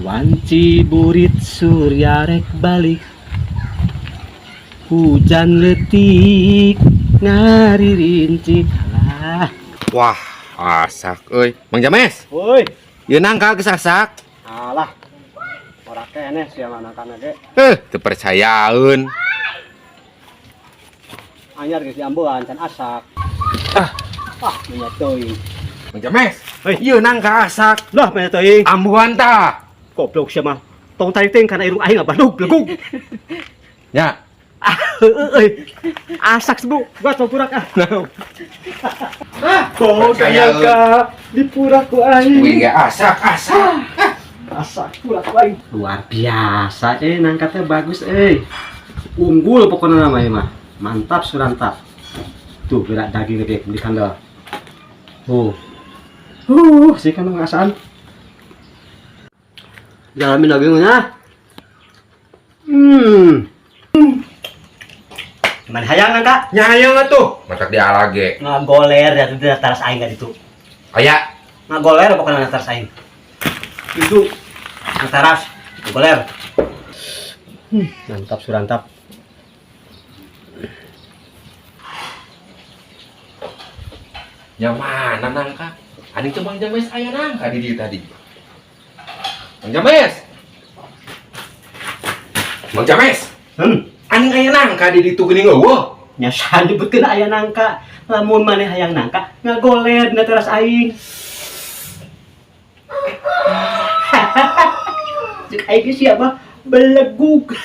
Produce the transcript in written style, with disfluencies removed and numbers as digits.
Wanci burit surya rek balik, hujan letik ngaririncik. Alah. Wah, asak euy. Mang James, Woi, ieu nangka geus asak. Alah. Ora keneh sia nangkana ge. Eh, teu percayaeun. Anyar geus diambean can asak. Ah, Ah, menya teuing. Mang James, Hei. ieu nangka asak. Lah, menya teuing. Ambuan tah. Goblok sia mah. Tong tarik teuing kana irung aing abadug legug. Ya. Ah, heueuh euy. Asak sebu, gua tong purak ah. Ah, oh, Percayaeun. Di purak ku aing. Wih, ge asak, asak. Asak purak ku aing. Luar biasa nangkatnya bagus eh. Unggul pokoknya namanya mah. Mantap surantap. Tuh gerak daging gede di kandel. Tuh. Sih kan ngasaan. Jalamin dagingnya. Gimana hayang nangka? Nya hayang atuh. Matak diala ge. Ngagoler ya itu teras aing kan itu. Aya. Ngagoler pokoknya teras aing. Itu teras ngagoler. Mantap surantap. Nya mana nangka? Ani teh Mang James aya nangka di dieu tadi. Mang James. Mang James. Aning aya nangka di ditu geuning eueuh. Nya saha nyebutkeun aya nangka. Lamun maneh hayang nangka, ngagoler dina teras aing. Cek aing ge siapa? Belegug.